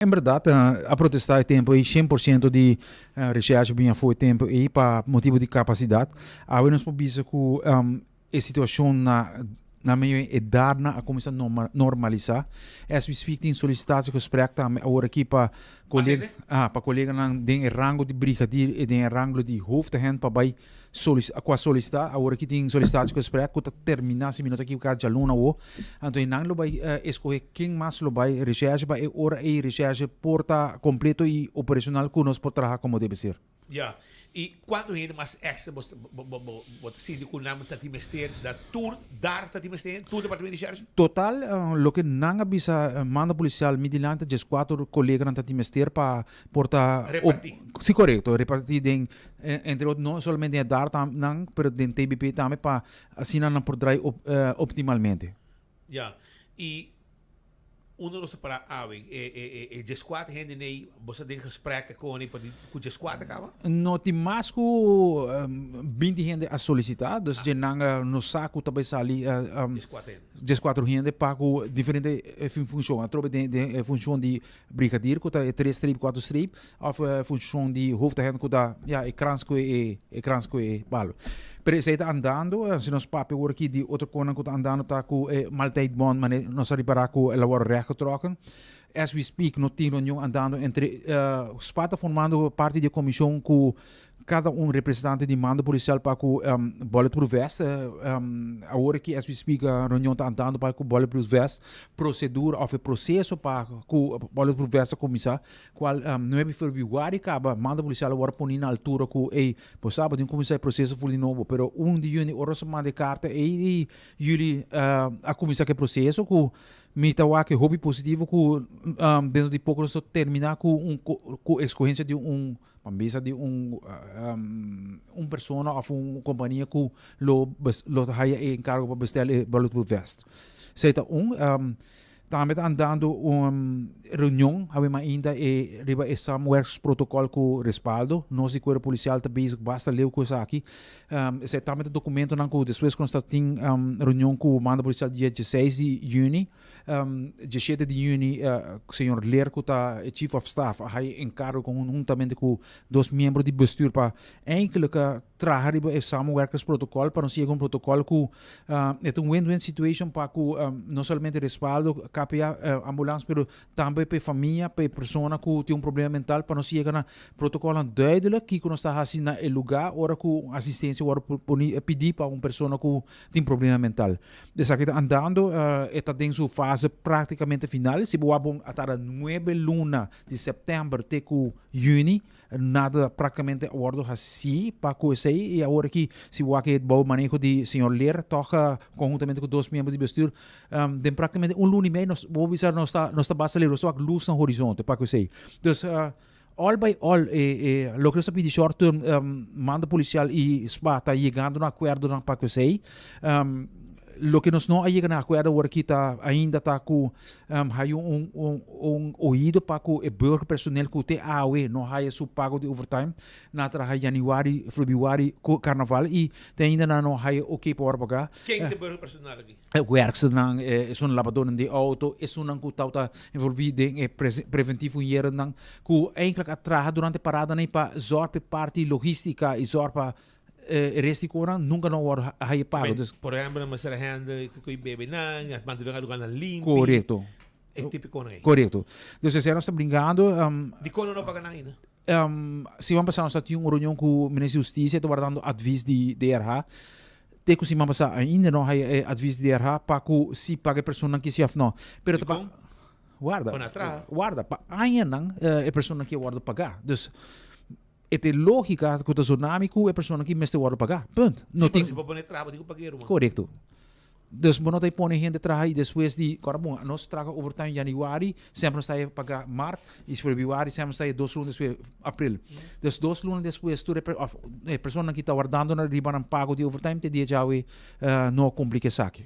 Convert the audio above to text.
En berdad a protesta e tempo ey 100% di recherche bin afo e tempo ey pa motibo di capacidad. Awe nos por bisa cu e situacion na na medio e edarnan a cuminsa normalisa. As we speak tin solicitatiegesprek tambe awor aki pa colega pa coleganan den e rango di brigadier y den e rango di hoofdagent pa bay Cu a solicita, awor aki tin solicitatiegesprek cu ta termina, si mi no ta equivoca, djaluna awo. Anto e nan lo bay escoge ken mas lo bay recherche pa e ora ey recherche por ta completo y operacional cu nos por traha como debe ser. Ya. Y cuanto hende mas extra bo bo ta sinti cu nan ta tin mester da tur dar ta tin mester tur departamento di recherche? Total, loke nan a bisa manda policial mi dilanti diescuatro coleganan ta tin mester pa por ta. Reparti. Si corecto, reparti den Entre otro, no solamente den e dar nan, pero den TBP tambe pa asina nan por draai op, optimalmente. Ja, y uno lo separa awe, e, e, e, e djeskuater hende nei, bo sa den gesprek con e pa di, ku djeskuater kaba? No tin mas ku 20 hende a solicita, dus dje nan no sa ku ta bai sali Djeskuater hende. djeskuater hende pa ku diferente funcion. Atrobe den, den e funcion di brigadier ku ta e tres streep, kuater streep, Of e funcion di hoofdagent cu ta, ja, e krans cu e, e krans cu e palo. Pero esey ta andando, si nos papia awor aki di otro conan cu ta andando ta cu e maaltijdbon, mane nos a ripara cu el a worde rechtgetrokken. As we speak no tin reunion andando entre, spa ta formando parti di e comision cu Kada un representante di mando polisial pa ku bulletproof vest. Awor aki as we speak reunion ta andando pa ku bulletproof vest. Prosedura of e proseso pa ku bulletproof vest a kuminsá. Kual nuebe febrüari kaba mando polisial a wòrdu poni na altura ku ey bo sa bo tin kuminsá e proseso ful di nobo. Pero un di yüni ora nos a manda e karta ey yüli a kuminsá ku e proseso ku Mi ta wak e hopi positivo ku dentro di poko nos ta terminá ku un ku eskohensia di un ban bisa di un un persona òf un kompania ku lo lo ta haya e enkargo pa bestel e bulletproof vest. Esei ta un. Tambe ta andando un reunion awe mainta e riba e samenwerkingsprotocol ku Respaldo. Nos di Kuerpo Polisial ta bezig basta leu ku esaki. Esei tambe ta documentonan ku despues ku nos ta tin reunion ku mando policial dia dieseis di juni, diesshete di juni señor Leer ku ta e chief of staff a haya enkargo konhuntamente ku dos miembro di bestuur pa eindelijk traha riba e samenwerkingsprotocol pa nos yega un protocol ku e ta un win-win situation pa ku no solamente Respaldo, KPA, ambulans pero Tambe pa e famia, pa e persona ku tin un problema mental pa nos yega na protokolnan duidelijk kiko nos ta hasi na e lugá ora ku un asistensia wòrdu poni pidí pa un persona ku tin problema mental. Esaki ta andando, e ta den su fase práktikamente final. Si bo wak bon a tarda nuebe luna di sèptèmber te ku yüni. Nada práktikamente a wòrdu hasí pa ku esei i awor aki si wak e bou maneho di señor Leer tòg konhuntamente ku dos miembro di bestuur den práktikamente un luna i mei nos bo bisa nos ta nos ta basta leu nos ta wak lus na horizonte pa ku esei. Dus all by all e e loke nos ta pidi short term mando polisial i spa ta yegando na akuerdonan pa ku esei. Loke nos no a yega na akuerdo awor aki ta ainda ta ku haya un un un oido pa ku e burgerpersoneel ku te awe no haya su pago di overtime. Nan a traha januari, febrüari ku karnaval i te ainda nan no haya oke pa wòrdu pagá. Ken ta e burgerpersonal aki? E wèrksternan, esun labadónan di outo, esunnan ku tabata envolví den e preventief unyerennan ku eindelijk a traha durante paradanan pa zòrg pa e parti logístika i zòrg pa E restikonan nunka no wòrdu haya pago. Dus. Por ehempel, nan mester a hende ku koe bebe nan, a mantene nan lugarnan limpi. Korekto. E tipikonan ei. Korekto. Dus esei nos ta brinkando. Dikon nan no paga nan ainda? Siman pasá nos ta tin un reunion ku Minister di Hustisia, ta wardando advis di DRH. Te ku siman pasá ainda no haya e advis di DRH pa ku si paga e personanan ki si òf no. Pero ta pa. Dikon? Warda. Bo na traha. Warda. Pa añanan e personanan ki a wòrdu pagá. Dus. E ta e lógika ku ta zonami ku e persona ki mester wòrdu pagá. Punt. No tin. Si bo pone traha, bo tin ku pag'é, ruman. Korekto. Dus bo no ta pone hende traha i despues di, kòrda bon, nos traha overtime yanüari, semper nos ta e pagá mart, i febrüari semper nos ta e dos luna despues, april. Dus dos luna despues tur e òf e personanan ki ta wardando riba nan pago di overtime te dia djawe no a kumpli ku esaki.